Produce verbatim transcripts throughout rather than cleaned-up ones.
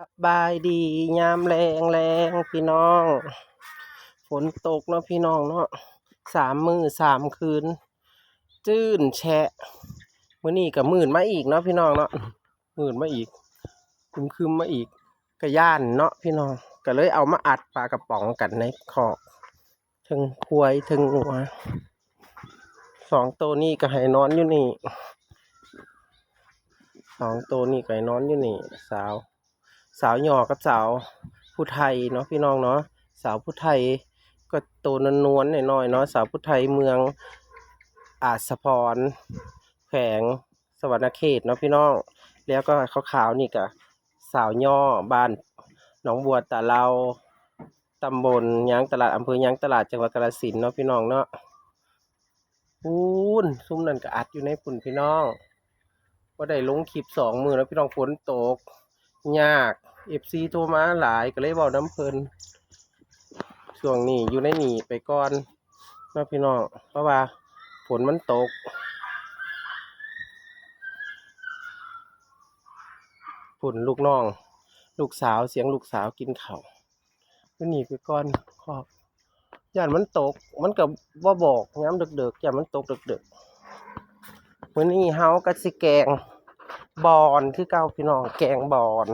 สบายดียามแลงแลงพี่น้อง ฝนตกเนาะพี่น้องเนาะ สามมื้อสามคืน จื้นแฉะ มื้อนี้ก็มืดมาอีกเนาะพี่น้องเนาะ มืดมาอีก ครึ้มๆมาอีก ก็ย้านเนาะพี่น้อง ก็เลยเอามาอัดปลากระป๋องกันในคอก เทิงควายเทิงงัว สองโตนี้ก็ให้นอนอยู่นี่ สองโตนี้ก็ให้นอนอยู่นี่ สาว สาวหย่อกับสาวผู้ไทยเนาะพี่น้องเนาะ สาวผู้ไทยก็โตนวลๆน้อยๆเนาะ สาวผู้ไทยเมืองอาจสะพร แขวงสะหวันนะเขตเนาะพี่น้อง แล้วก็ขาวๆนี่ก็สาวหย่อบ้านหนองบัวตาเลา ตำบลยางตลาด อำเภอยางตลาด จังหวัดกาฬสินธุ์เนาะพี่น้องเนาะ ปู๊น ซุมนั้นก็อัดอยู่ในปู๊นพี่น้อง บ่ได้ลงคลิปสองมื้อแล้วพี่น้อง ฝนตก ยาก เอฟซีโทรมาหลาย ก็เลยเว้านำเพิ่น ช่วงนี้อยู่ในนี่ไปก่อนเนาะพี่น้อง เพราะว่าฝนมันตก ปู๊นลูกน้อง ลูกสาว เสียงลูกสาวกินข้าว อยู่นี่ไปก่อน คอก ย้านมันตก มันก็บ่บอก ยามดึกๆ ย้านมันตกดึกๆ มื้อนี้เฮาก็สิแกงบอนคือเก่าพี่น้อง แกงบอน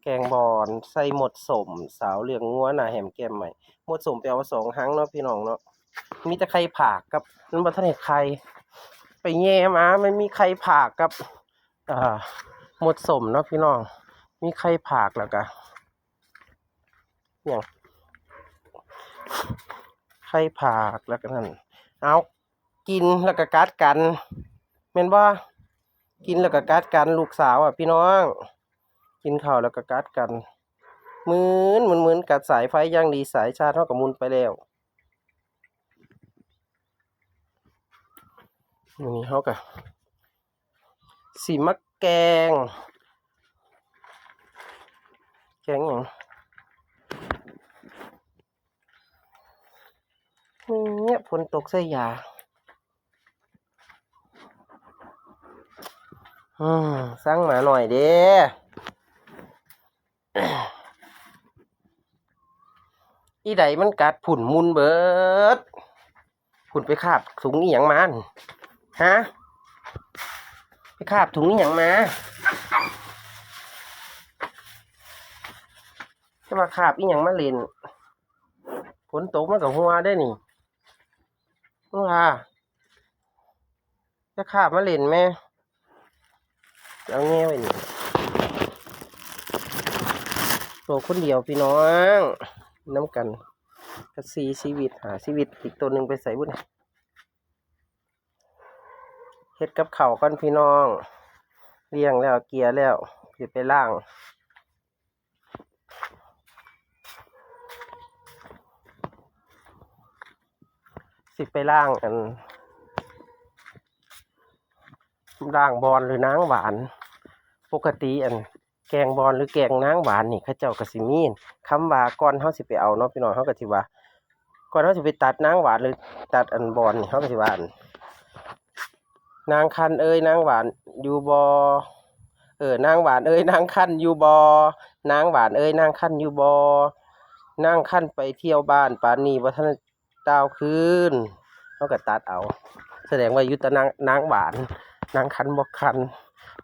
แกงบอน ใส่หมดส้ม สาวเลี้ยงงัวหน้าแหมแก้มใหม่ หมดส้มไปเอาสองหังเนาะพี่น้องเนาะ มีแต่ไข่ผากกับ มันบ่ทันได้ไข่ ไปแย่มา มันมีไข่ผากกับ อ่า หมดส้มเนาะพี่น้อง มีไข่ผากแล้วก็ หยัง ไข่ผากแล้วก็นั่น เอา กินแล้วก็กัดกัน แม่นบ่ กินแล้วก็กัดกัน ลูกสาวอะพี่น้อง กินข้าวแล้วก็กัดกัน หมุน หมุน หมุน กัดสายไฟอย่างดี สายชาร์จเฮาก็หมุนไปแล้ว มื้อนี้เฮาก็ สิมาแกง แกงหยัง เนี่ย ฝนตกใส่ยา อืม สั่งหมาหน่อยเด้ อีใดมันกัด พุ้น หมุนเบิด พุ้น ไปคาบถุงอีหยังมาหั่น ฮะ ไปคาบถุงอีหยังมา จะมาคาบอีหยังมาเล่น ฝนตกมันก็หัวได้นี่ มึงว่า จะคาบมาเล่นแม่ เอาแง่ไว้นี่ ตัวคนเดียวพี่น้อง นำกัน ก็สี่ชีวิต ห้าชีวิต อีกตัวหนึ่งไปใส่บุ้น เฮ็ดกับข้าวก่อนพี่น้อง เลี้ยงแล้ว เกลี่ยแล้ว สิไปล้าง สิไปล้างอัน ล้างบอนหรือนางหวาน ปกติอัน แกงบอนหรือแกงนางหวานนี่ เขาเจ้าก็สิมีคำว่า ก่อนเฮาสิไปเอาเนาะพี่น้อง เฮาก็สิว่า ก่อนเฮาสิไปตัดนางหวานหรือตัดอันบอนนี่ เฮาก็สิว่าอัน นางคันเอ้ย นางหวานอยู่บ่ เออ นางหวานเอ้ย นางคันอยู่บ่ นางหวานเอ้ย นางคันอยู่บ่ นางคันไปเที่ยวบ้าน ปานนี้บ่ทันได้ต่าวคืน เฮาก็ตัดเอา แสดงว่าอยู่แต่นาง นางหวาน นางคันบ่คัน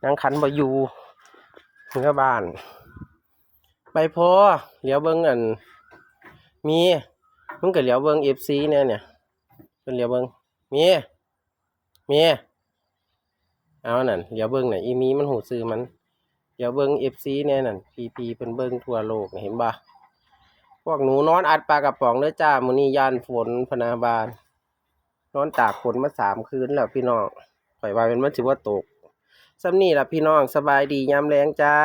นางคันบ่อยู่เมือบ้าน ไปพอ เหลียวเบิ่งอัน มี มึงก็เหลียวเบิ่งเอฟซีแหน่เนี่ย เพิ่นเหลียวเบิ่ง มี มี เอานั่น เหลียวเบิ่งน่ะ อีมีมันฮู้ชื่อมัน เหลียวเบิ่งเอฟซีแหน่นั่น พีพีเพิ่นเบิ่งทั่วโลกน่ะ เห็นบ่ พวกหนูนอนอัดปลากระป๋องเด้อจ้า มื้อนี้ย้านฝนพะนาบาน นอนตากฝนมาสามคืนแล้วพี่น้อง ข้อยว่าแม่นมันสิบ่ตก ส่ำนี้ล่ะพี่น้อง สบายดียามแลงจ้า